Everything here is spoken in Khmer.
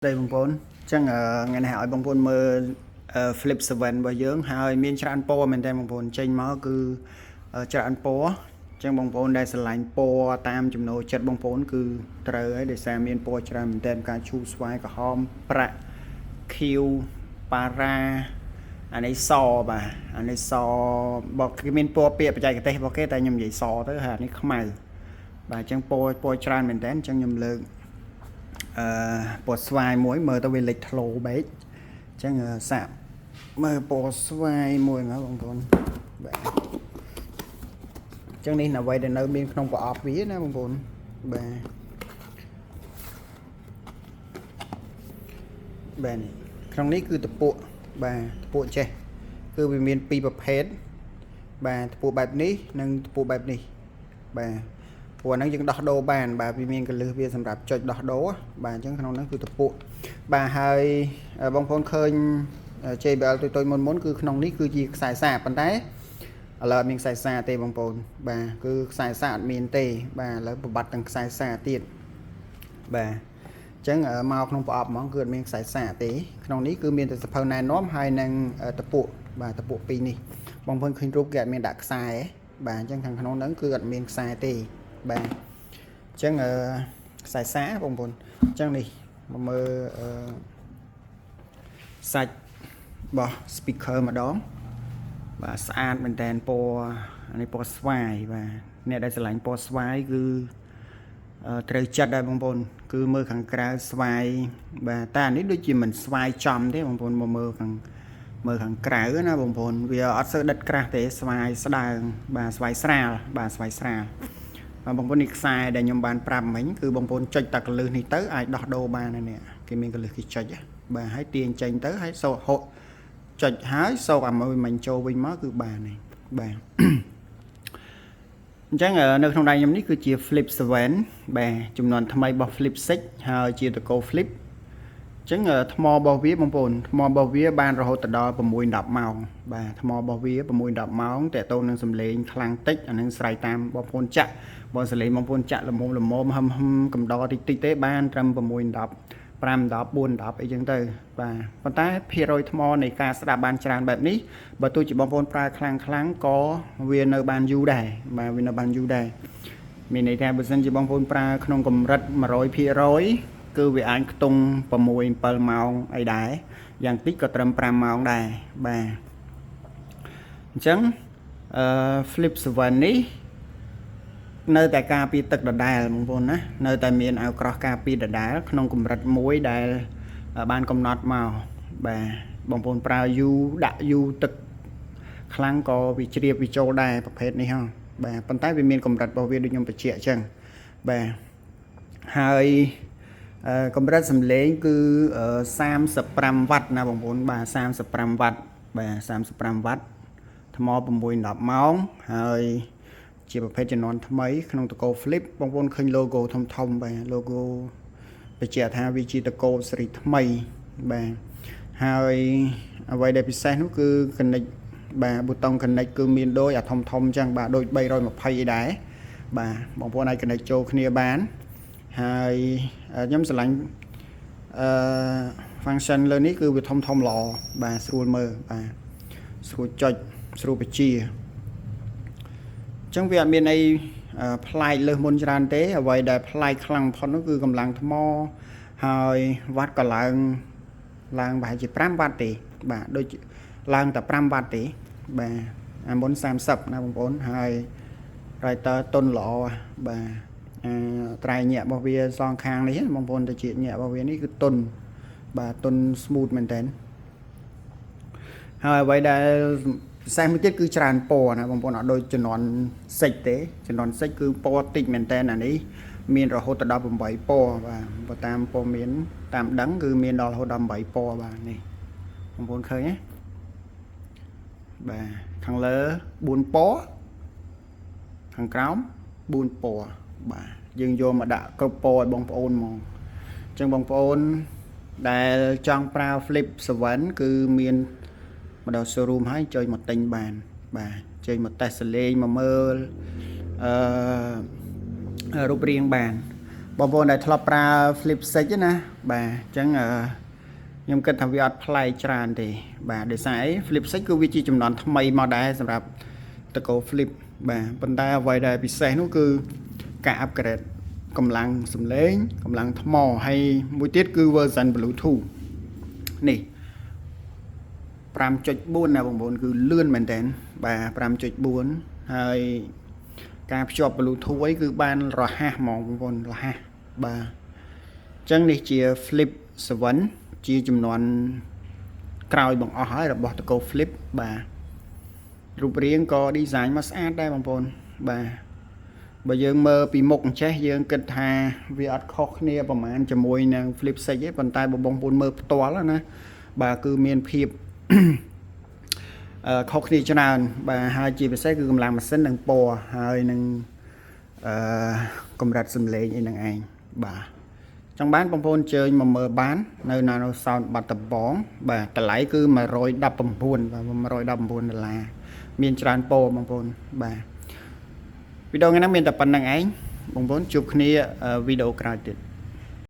ដីបងប្អូនអញ្ចឹងថ្ងៃនេះឲ្យបងប្អូនមើល Flip 7របស់យើងហើយមានច្រើនពណ៌មែនតើបងប្អូនចេញមកគឺច្រើនពណ៌អញ្ចឹងបងប្អូនដែលស្រឡាញ់ពណ៌តាមចំណូលចិត្តបងប្អូនគឺត្រូវហើយដោយសារមានពណ៌ច្រើនមែនតើការឈូស្វាយក្រហមប្រាក់ខៀវប៉ារ៉ាអានេះសបាទអានេះសបើគេមានពណ៌ពាក្យបច្ចេកទេសរបស់គេតែខ្ញុំនិយាយសទៅហើយអានេះខ្មៅបាទអញ្ចឹងពណ៌ពណ៌ច្រើនមែនតើអញ្ចឹងខ្ញុំលើក អឺពណ៌ស្វាយមួយមើលទៅវាលេចធ្លោបែកអញ្ចឹងសាកមើលពណ៌ស្វាយមួយមកបងប្អូនបាទអញ្ចឹងនេះអ្វីដែលនៅមានក្នុងប្រអប់វាណាបងប្អូនបាទបាទនេះក្នុងនេះគឺតពក់បាទតពក់ចេះគឺវាមានពីរប្រភេទបាទតពក់បែបនេះនិងតពក់បែបនេះបាទព្រោះអាហ្នឹងយើងដោះដូរបានបាទវាមានកលឹះវាសម្រាប់ចុចដោះដូរបាទអញ្ចឹងក្នុងហ្នឹងគឺតពក់បាទហើយបងប្អូនឃើញ JBL ទុយទុយមុនមុនគឺក្នុងនេះគឺជាខ្សែសាកប៉ុន្តែឥឡូវអត់មានខ្សែសាកទេបងប្អូនបាទគឺខ្សែសាកអត់មានទេបាទឥឡូវប្របាត់ទាំងខ្សែសាកទៀតបាទអញ្ចឹងមកក្នុងប្រអប់ហ្មងគឺអត់មានខ្សែសាកទេក្នុងនេះគឺមានតែសភៅណែនាំហើយនឹងតពក់បាទតពក់ពីរនេះបងប្អូនឃើញរូបគេអត់មានដាក់ខ្សែបាទអញ្ចឹងខាងក្នុងហ្នឹងគឺអត់មានខ្សែទេបាទអញ្ចឹងខ្សែសាកបងប្អូនអញ្ចឹងនេះមកមើលអឺសាច់របស់ speaker ម្ដងបាទស្អាតមែនតើពណ៌អានេះពណ៌ស្វាយបាទអ្នកដែលស្រឡាញ់ពណ៌ស្វាយគឺត្រូវចិត្តដែរបងប្អូនគឺមើលខាងក្រៅស្វាយបាទតែអានេះដូចជាមិនស្វាយចំទេបងប្អូនមកមើលខាងមើលខាងក្រៅណាបងប្អូនវាអត់សូវដិតក្រាស់ទេស្វាយស្ដើងបាទស្វាយស្រាលបាទស្វាយស្រាលបាទបងប្អូននេះខ្សែដែលខ្ញុំបានប្រាប់មិញគឺបងប្អូនចុចតែកលឹះនេះទៅអាចដោះដូរបានហើយនេះគេមានកលឹះគេចុចបាទហើយទាញចេញទៅហើយសោកហុកចុចហើយសោកអាមួយមិញចូលវិញមកគឺបានហើយបាទអញ្ចឹងនៅក្នុងដៃខ្ញុំនេះគឺជា Flip 7បាទចំនួនថ្មីរបស់ Flip 6ហើយជាតកោ Flip អញ្ចឹងថ្មរបស់វាបងប្អូនថ្មរបស់វាបានរហូតដល់6 10ម៉ោងបាទថ្មរបស់វា6 10ម៉ោងតើតូននឹងសំឡេងខ្លាំងតិចអានឹងស្រ័យតាមបងប្អូនចាក់បើសំឡេងបងប្អូនចាក់ល្មមល្មមហឹមហឹមកំដរតិចតិចទេបានត្រឹម6 10 5 10 4 10អីចឹងទៅបាទប៉ុន្តែភាគរយថ្មនៃការស្ដាប់បានច្រើនបែបនេះបើទោះជាបងប្អូនប្រើខ្លាំងខ្លាំងក៏វានៅបានយូរដែរបាទវានៅបានយូរដែរមានន័យថាបើសិនជាបងប្អូនប្រើក្នុងកម្រិត100%គឺវាអាចខ្ទង់6 7ម៉ោងអីដែរយ៉ាងតិចក៏ត្រឹម5ម៉ោងដែរបាទអញ្ចឹងអឺ Flip 7នេះនៅតែការពារទឹកដដែលបងប្អូនណានៅតែមានអាវក្រោះការពារដដែលក្នុងកម្រិតមួយដែលបានកំណត់មកបាទបងប្អូនប្រើយូរដាក់យូរទឹកខ្លាំងក៏វាជ្រាបវាចូលដែរប្រភេទនេះហ៎បាទប៉ុន្តែវាមានកម្រិតរបស់វាដូចខ្ញុំបញ្ជាក់អញ្ចឹងបាទហើយកម្រិតសំឡេងគឺ35វ៉ាត់ណាបងប្អូនបាទ35វ៉ាត់បាទ35វ៉ាត់ថ្ម6 10ម៉ោងហើយជាប្រភេទជំនាន់ថ្មីក្នុងតកោ Flip បងប្អូនឃើញ logo ធំធំបាទ logo បញ្ជាក់ថាវាជាតកោស៊េរីថ្មីបាទហើយអ្វីដែលពិសេសនោះគឺ connect បាទប៊ូតុង connect គឺមានដូចអាធំធំអញ្ចឹងបាទដូច320អីដែរបាទបងប្អូនអាច connect ចូលគ្នាបានហើយខ្ញុំស្រឡាញ់អឺ function លើនេះគឺវាធំធំល្អបាទស្រួលមើលបាទស្រួលចុចស្រួលបញ្ជាអញ្ចឹងវាអត់មានអីប្លែកលើសមុនច្រើនទេអ្វីដែលប្លែកខ្លាំងបំផុតនោះគឺកម្លាំងថ្មហើយវ៉ាត់ក៏ឡើងឡើងប្រហែលជា5វ៉ាត់ទេបាទដូចឡើងតែ5វ៉ាត់ទេបាទអាមុន30ណាបងប្អូនហើយ writer តុនល្អបាទអាត្រៃញាក់របស់វាសងខាងនេះបងប្អូនទៅជាញាក់របស់វានេះគឺតុនបាទតុន smooth មែនតើហើយអ្វីដែលពិសេសមួយទៀតគឺច្រើនពណ៌ណាបងប្អូនអត់ដូចជំនាន់ six ទេជំនាន់ six គឺពណ៌តិចមែនតើអានេះមានរហូតដល់8ពណ៌បាទបើតាមព័ត៌មានតាមដឹងគឺមានដល់រហូតដល់8ពណ៌បាទនេះបងប្អូនឃើញទេបាទខាងលើ4ពណ៌ខាងក្រោម4ពណ៌បាទយើងយកមកដាក់គ្រប់ពណ៌ឲ្យបងប្អូនហ្មងអញ្ចឹងបងប្អូនដែលចង់ប្រើ Flip 7គឺមានមកដល់ showroom ហើយចុចមកទិញបានបាទចេញមកតេស្តសលេងមកមើលអឺរូបរាងបាន បងប្អូនដែលធ្លាប់ប្រើ Flip 6ណាបាទអញ្ចឹងអឺខ្ញុំគិតថាវាអត់ប្លែកច្រើនទេបាទដោយសារអី Flip 6គឺវាជាចំនួនថ្មីមកដែរសម្រាប់ត្រកូល Flip បាទប៉ុន្តែអ្វីដែលពិសេសនោះគឺការ upgrade កម្លាំងសំឡេងកម្លាំងថ្មហើយមួយទៀតគឺ version Bluetooth នេះ5.4ណាបងប្អូនគឺលឿនមែនតើបាទ5.4ហើយការភ្ជាប់ Bluetooth អីគឺបានរហ័សហ្មងបងប្អូនរហ័សបាទអញ្ចឹងនេះជា Flip 7ជាចំនួនក្រោយបង្អស់ហើយរបស់ត្រកូល Flip បាទរូបរាងក៏ design មកស្អាតដែរបងប្អូនបាទបើយើងមើលពីមុខអញ្ចេះយើងគិតថាវាអត់ខុសគ្នាប្រហែលជាមួយនឹង Flip 6ទេប៉ុន្តែបើបងប្អូនមើលផ្ទាល់ណាបាទគឺមានភាព អឺខុសគ្នាច្រើនបាទហើយជាពិសេសគឺកម្លាំងម៉ាស៊ីននិងពណ៌ហើយនឹងអឺកម្រិតសំឡេងអីហ្នឹងឯងបាទចង់បានបងប្អូនអញ្ជើញមកមើលបាននៅ Nano Sound បាត់ដំបងបាទតម្លៃគឺ119បាទ119ដុល្លារមានច្រើនពណ៌បងប្អូនបាទវីដេអូថ្ងៃនេះមានតែប៉ុណ្្នឹងឯងបងប្អូនជួបគ្នាវីដេអូក្រោយទៀត។